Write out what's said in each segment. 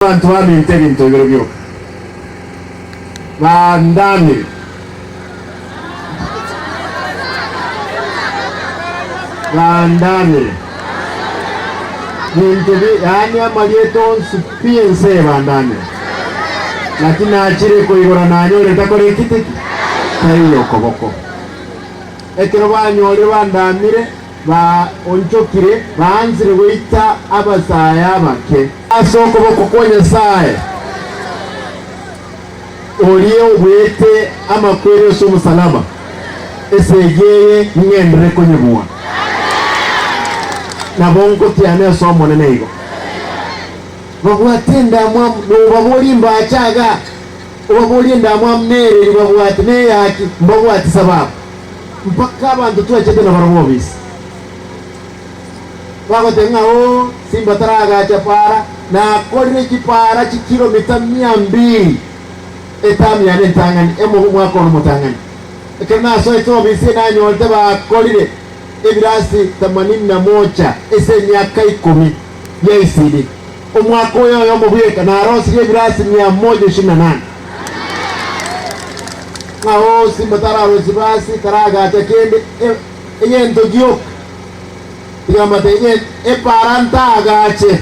Abanto baminto ebinto bibere bioka bandamire. Bandamire. Binto bi, yaani amarieta onsi pi ense eye bandamire. Naki nachire koigora nanyore ntakora ekite ki? Taiyo okoboko. Ekero banyorire bandamire. Baonchokire, baansire goita abasae abake. Ase okoboko kwa Nyasae, oria obuete amakweri ase omosalaba, esegi eye ning'enderere konyebua. Nabo ngotiana ase Omonene igo. Babwate endamwamu, nobaborie mbache igaa, obaborie endamwamu nereri babwate, neyaki, mbabwati sababu. Mpaka abanto twachete nabarabwo obisi, bagoteba ng'a oo, Simba taragacha para, nakorire chipara chikilomita mia mbili etamu yane entang'ani, omwaka one omotang'ani. Ekero nasoete obisi nanyorete bakorire ebirasi themanini na moja ase emiaka ikomi ya ECD. Omwaka oyo oyomo bweka narosirie ebirasi mia moja ishirini na nane. Ng'a oo Simba tararosie basi taragacha kende egento gioka, tiga mbatebie epara ntagache,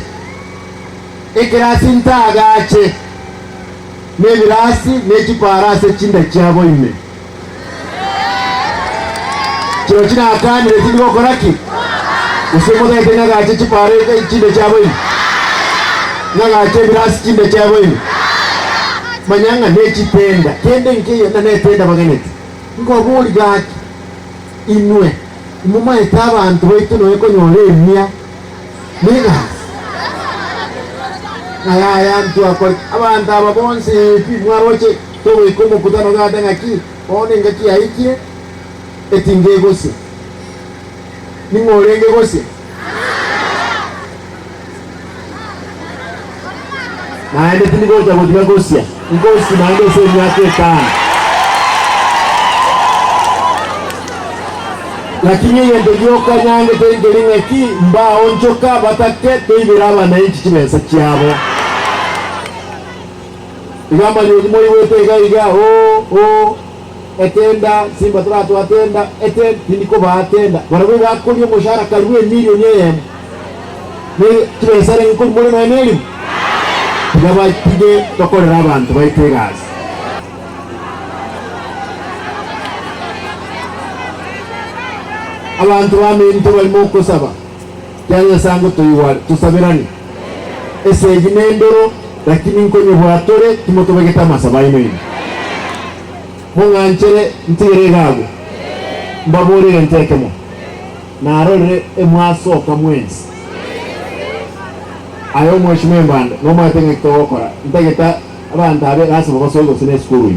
ekerasi ntagache, na ebirasi ne chipara ase chinda chiabo ime. Chirochio nakanire tindi gokora ki? Gose motagete ng'agache chipara chinda chiabo ime? Ng'agache ebirasi chinda chiabo ime? Manya ng'a nechitenda, kende nkeiyo ng'a netenda bageneti. Nkoboria gaki, inwe imomaete abanto baito nonya konyora emia negasi? Ng'a yaya ntwakorete abanto aba bonsi pi mwaroche togoika omokutano gata ng'aki bono engaki yaikire etinga egosia. Ning'o orenge gosia? Naende tindi gocha gotiga gosia, nkosie naende ase emiaka etano. Lakini egento gioka nyangete nkeri ng'aki mbaonchoka batake toibere abananchi chibesa chiabo. Iga amariogi moigwete iga iga, oo, oo, etenda, simba toratwatenda, ete, tindi kobaatenda. Barabwo ibakoria omoshahara karibu emilioni eyemo. Ne chibesa renge korwa more nonya nerimo. Tiga batige tokorere abanto baito egasi. Abanto baminto barimo okosaba, kia Nyasae ngotoigware, tosaberane. Esegi nendoro, lakini nkonyebua tore, timotobegete amasabo aino ime. Mong'anchere ntigere iga agwo, mbaborie egento ekemo, narorire emwasoka mwensi. Aye omweshimiwa embanda, nomanyete ng'aki togokora, ntagete abanto abe lasima basoe gose nesukuru ime.